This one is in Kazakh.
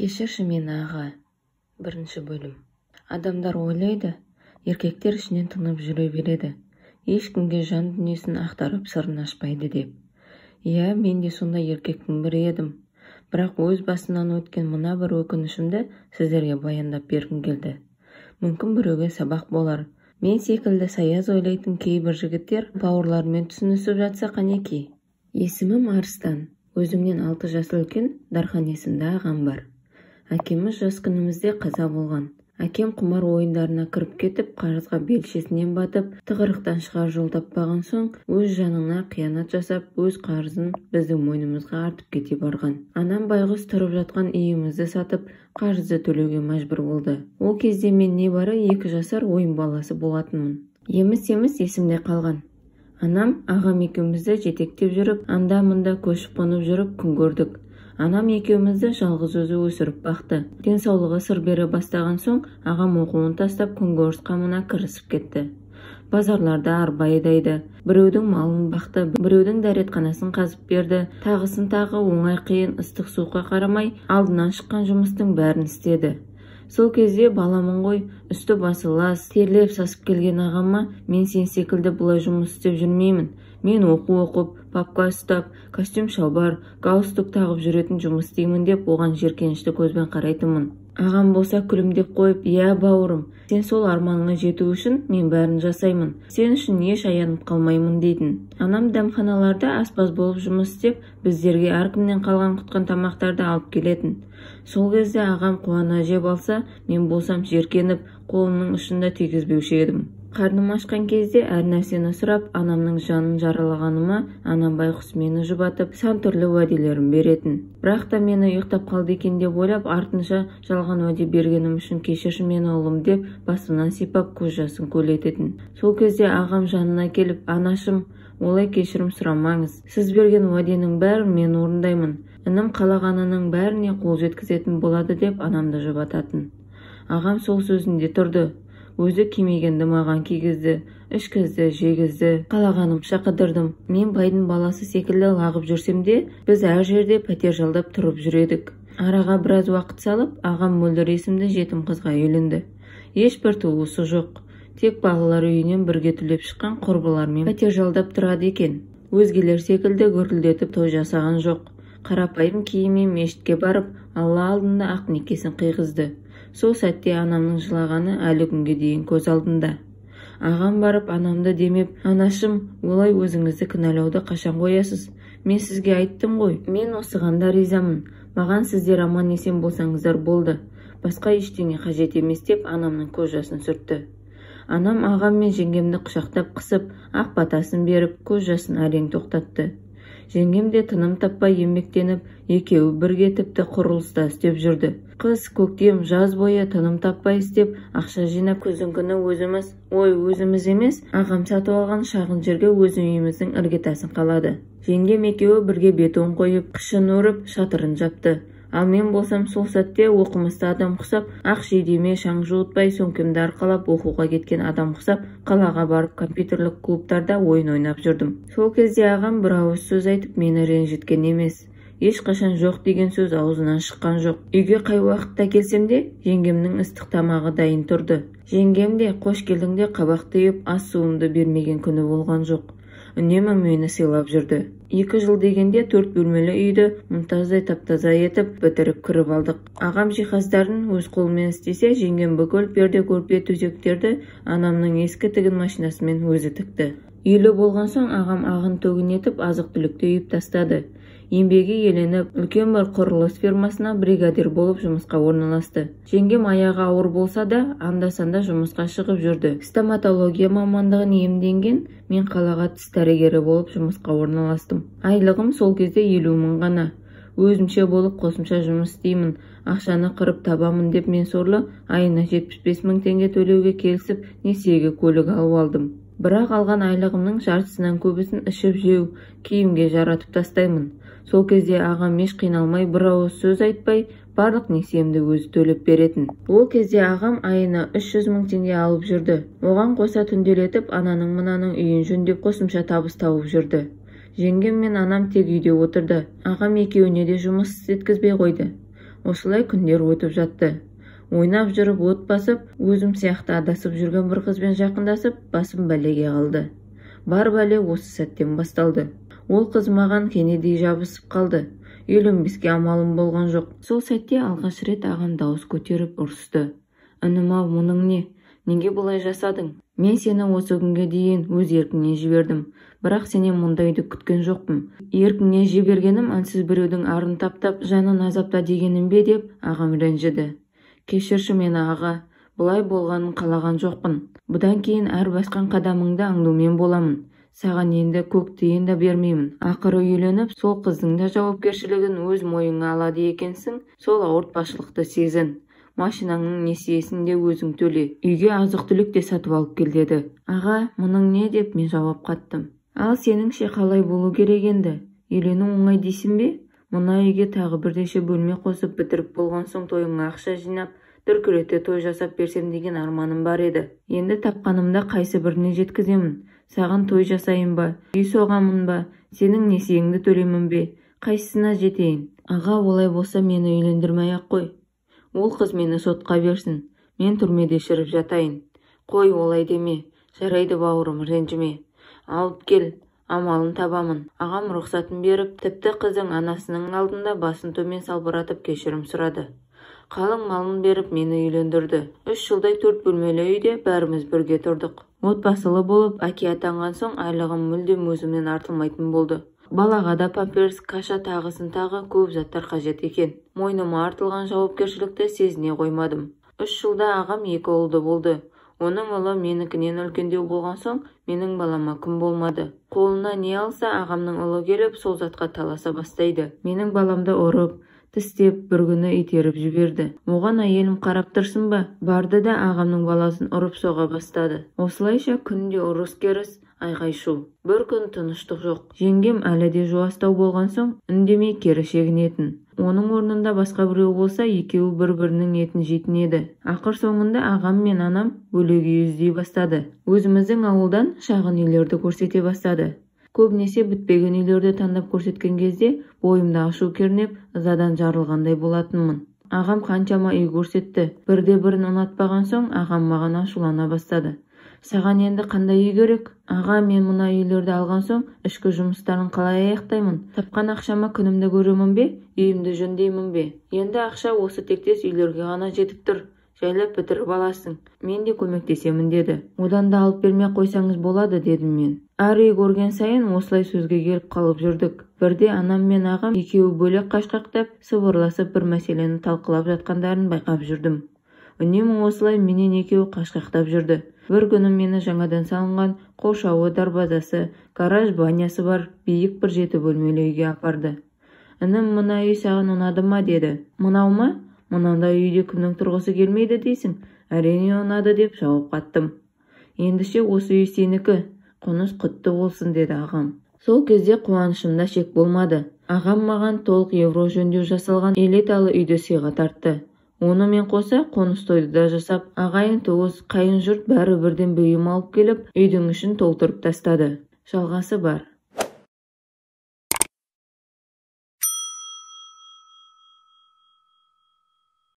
Кешірші мені, аға. Бірінші бөлім. Адамдар ойлайды, еркектер ішінен тынып жүре береді. Ешкімге жан дүниесін ақтарып сырын ашпайды деп. Иә, мен де сондай еркектің бірі едім. Бірақ өз басымнан өткен мына бір өкінішімді сіздерге баяндап бергім келді. Мүмкін біреуге сабақ болар. Мен секілді саяз ойлайтын кейбір жігіттер бауырларымен түсінісіп жатса қанеки. Есімім Арыстан. Өзімнен 6 жас үлкен Дархан есімді ағам бар. Әкеміз жас күнімізде қаза болған. Әкем құмар ойындарына кіріп кетіп, қарызға белшесінен батып, тығырықтан шығар жол таппаған соң, өз жанына қиянат жасап, өз қарызын біздің мойнымызға артып кете барған. Анам байғұс тұрып жатқан үйімізді сатып, қарызды төлеуге мәжбүр болды. Ол кезде мен небары 2 жасар ойын баласы болатынмын. Еміс-еміс есімде қалған. Анам ағам екеумізді жетектеп жүріп, анда-мында көшіп-қонып жүріп күн көрдік. Анам екеумізді жалғыз өзі өсіріп бақты. Денсаулығы сыр бере бастаған соң, ағам оқуын тастап күнкөріс қамына кірісіп кетті. Базарларда арба айдайды, біреудің малын бақты, біреудің дәретханасын қазып берді, тағысын тағы оңай қиын ыстық суыққа қарамай, алдынан шыққан жұмыстың бәрін істеді. Сол кезде баламын ғой, үсті басы лас, терлеп сасып келген ағама, мен сен секілді бұлай жұмыс істеп жүрмеймін. Мен оқу оқып, папка ұстап, костюм шалбар, галстук тағып жүретін жұмыс істеймін деп оған жеркенішті көзбен қарайтынмын. Ағам болса күлімдеп қойып, иә бауырым, сен сол арманыңа жету үшін мен бәрін жасаймын, сен үшін еш аянып қалмаймын дейтін. Анам дәмханаларда аспаз болып жұмыс істеп, біздерге әркімнен қалған құтқан тамақтарды алып келетін. Сол кезде ағам қуана жеп алса, мен болсам жеркеніп, қолымның ұшында тигізбеуші едім. Қарным ашқан кезде әр нәрсені сұрап, анамның жанын жаралағаныма анам байғұс мені жұбатып, сан түрлі уәделерін беретін. Бірақ та мені ұйықтап қалды екен деп ойлап, артынша жалған уәде бергенім үшін кешірші мені ұлым деп басымнан сипап көз жасын көлететін. Сол кезде ағам жанына келіп, анашым, олай кешірім сұрамаңыз. Сіз берген уәденің бәрін мен орындаймын. Інім қалағанының бәріне қол жеткізетін болады деп анамды жұбататын. Ағам сол сөзінде тұрды. Өзі кимегенді маған кигізді, ішкізді, жегізді, қалағанымша қыдырдым. Мен байдың баласы секілді лағып жүрсем де, біз әр жерде пәтер жалдап тұрып жүредік. Араға біраз уақыт салып, ағам Мөлдір есімді жетім қызға үйленді. Ешбір туысы жоқ. Тек балалар үйінен бірге түлеп шыққан құрбыларымен пәтер жалдап тұрады екен. Өзгелер секілді гүрілдетіп той жасаған жоқ. Қарапайым киіммен мешітке барып, Алла алдында ақ некесін қиғызды. Сол сәтте анамның жылағаны әлі күнге дейін көз алдында. Ағам барып анамды демеп, анашым, олай өзіңізді кінәлауды қашан қоясыз? Мен сізге айттым ғой, мен осыған да ризамын. Маған сіздер аман есен болсаңыздар болды. Басқа ештеңе қажет емес деп анамның көз жасын сүртті. Анам ағам мен жеңгемді құшақтап қысып, ақ батасын беріп, көз жасын әрең тоқтатты. Жеңгем де тыным таппай еңбектеніп, екеуі бірге тіпті құрылыста істеп жүрді. Қыс, көктем, жаз бойы тыным таппай істеп, ақша жинап күздің күні өзіміз, ой, өзіміз емес, ағам сатып алған шағын жерге өз үйіміздің іргетасын қалады. Жеңгем екеуі бірге бетон қойып, қышын өріп, шатырын жапты. Ал мен болсам сол сәтте оқымысты адам құсап, ақ жейдеме шаң жуытпай сөмкемді арқалап оқуға кеткен адам құсап, қалаға барып компьютерлік клубтарда ойын ойнап жүрдім. Сол кезде ағам бір ауыз сөз айтып мені ренжіткен емес. Ешқашан жоқ деген сөз аузынан шыққан жоқ. Үйге қай уақытта келсем де, жеңгемнің ыстық тамағы дайын тұрды. Жеңгем де қош келдің де қабақ түйіп, ас суымды бермеген күні болған жоқ. Үнемі мені сыйлап жүрді. 2 жыл дегенде 4 бөлмелі үйді мұнтаздай таптаза етіп бітіріп кіріп алдық. Ағам жиһаздарын өз қолымен істесе, жеңгем бүкіл перде көрпе төсектерді анамның ескі тігін машинасымен өзі тікті. Үйлі болған соң ағам ағын төгін етіп азық-түлікті үйіп тастады. Еңбегі еленіп, үлкен бір құрылыс фирмасына бригадир болып жұмысқа орналасты. Жеңгем аяғы ауыр болса да, анда-санда жұмысқа шығып жүрді. Стоматология мамандығын иемденген, мен қалаға тіс дәрігері болып жұмысқа орналастым. Айлығым сол кезде 50 мың ғана. Өзімше болып қосымша жұмыс істеймін, ақшаны қырып табамын деп мен сорлы айына 75 мың теңге төлеуге келісіп, несиеге көлік алып алдым. Бірақ алған айлығымның жартысынан көбісін ішіп жеу, киімге жаратып тастаймын. Сол кезде ағам еш қиналмай бір ауыз сөз айтпай, барлық несиемді өзі төлеп беретін. Ол кезде ағам айына 300 мың теңге алып жүрді. Оған қоса түнделетіп ананың мынаның үйін жөндеп қосымша табыс тауып жүрді. Жеңгем мен анам тек үйде отырды. Ағам екеуіне де жұмыс істеткізбей қойды. Осылай күндер өтіп жатты. Ойнап жүріп от басып, өзім сияқты адасып жүрген бір қызбен жақындасып, басым бәлеге қалды. Бар бәле осы сәттен басталды. Ол қыз маған кенедей жабысып қалды. Үйленбеске амалым болған жоқ. Сол сәтте алғаш рет ағам дауыс көтеріп ұрысты. Інім-ау, мұның не? Неге бұлай жасадың? Мен сені осы күнге дейін өз еркіңе жібердім. Бірақ сенен мұндайды күткен жоқпын. Еркіңе жібергенім әлсіз біреудің арын таптап, жанын азапта дегенім бе деп ағам ренжіді. Кешірші мені, аға, бұлай болғанын қалаған жоқпын. Бұдан кейін әр басқан қадамыңды аңдумен боламын. Саған енді көк тиын да бермеймін. Ақыры үйленіп, сол қыздың да жауапкершілігін өз мойныңа алады екенсің, сол ауыртпашылықты сезін. Машинаңның несиесін де өзің төле. Үйге азық-түлік те сатып алып кел деді. Аға, мұның не деп мен жауап қаттым. Ал сеніңше қалай болу керек енді? Үйлену оңай дейсің бе? Мына үйге тағы бірнеше бөлме қосып бітіріп болған соң тойыңа ақша жинап, дүркірете той жасап берсем деген арманым бар еді. Енді тапқанымда қайсы біріне жеткіземін? Саған той жасайын ба? Үй соғамын ба? Сенің несиеңді төлеймін бе? Қайсысына жетейін? Аға, олай болса мені үйлендірмей-ақ қой. Ол қыз мені сотқа берсін. Мен түрмеде шіріп жатайын. Қой, олай деме. Жарайды бауырым, ренжіме. Алып кел, амалын табамын. Ағам рұқсатын беріп, тіпті қыздың анасының алдында басын төмен салбыратып кешірім сұрады. Қалың малын беріп мені үйлендірді. 3 жылдай 4 бөлмелі үйде бәріміз бірге тұрдық. Отбасылы болып, әке атанған соң айлығым мүлдем өзімнен артылмайтын болды. Балаға да памперс, каша тағысын тағы көп заттар қажет екен. Мойныма артылған жауапкершілікті сезіне қоймадым. 3 жылда ағам 2 ұлды болды. Оның ұлы менікінен үлкендеу болған соң, менің балама күн болмады. Қолына не алса, ағамның ұлы келіп, сол затқа таласа бастайды. Менің баламды ұрып, тістеп, бір күні итеріп жіберді. Оған әйелім қарап тұрсын ба? Барды да ағамның баласын ұрып соға бастады. Осылайша күнде ұрыс-керіс, айғай-шу. Бір күн тыныштық жоқ. Жеңгем әлі де жуастау болған соң, үндемей кері шегінетін. Оның орнында басқа біреу болса, екеуі бір-бірінің етін жейтін еді. Ақыр соңында ағам мен анам бөлек үй іздей бастады. Өзіміздің ауылдан шағын үйлерді көрсете бастады. Көбінесе бітпеген үйлерді таңдап көрсеткен кезде бойымда ашу кернеп, ызадан жарылғандай болатынмын. Ағам қаншама үй көрсетті. Бірде-бірін ұнатпаған соң ағам маған ашулана бастады. Саған енді қандай үй керек? Аға, мен мына үйлерді алған соң ішкі жұмыстарын қалай аяқтаймын? Тапқан ақшама күнімді көремін бе? Үйімді жөндеймін бе? Енді ақша осы тектес үйлерге ғана жетіп тұр. Жайлап бітіріп аласың. Мен де көмектесемін деді. Одан да алып бермей қойсаңыз болады дедім мен. Әр үй көрген сайын осылай сөзге келіп қалып жүрдік. Бірде анам мен ағам екеуі бөлек қашқақтап, сыбырласып бір мәселені талқылап жатқандарын байқап жүрдім. Үнемі осылай менен екеуі қашқақтап жүрді. Бір күні мені жаңадан салынған қоршауы, дарбазасы, гараж, банясы бар биік бір 7 бөлмелі үйге апарды. Інім, мына үй саған ұнады ма деді. Мынау ма? Мынандай үйде кімнің тұрғысы келмейді дейсің? Әрине ұнады деп жауап қаттым. Ендеше осы үй сенікі, қоныс құтты болсын деді ағам. Сол кезде қуанышымда шек болмады. Ағам маған толық евро жөндеу жасалған элиталы үйді сыйға тартты. Онымен қоса қоныс тойды да жасап, ағайын туыс, қайын жұрт бәрі бірден бұйым алып келіп, үйдің ішін толтырып тастады. Жалғасы бар.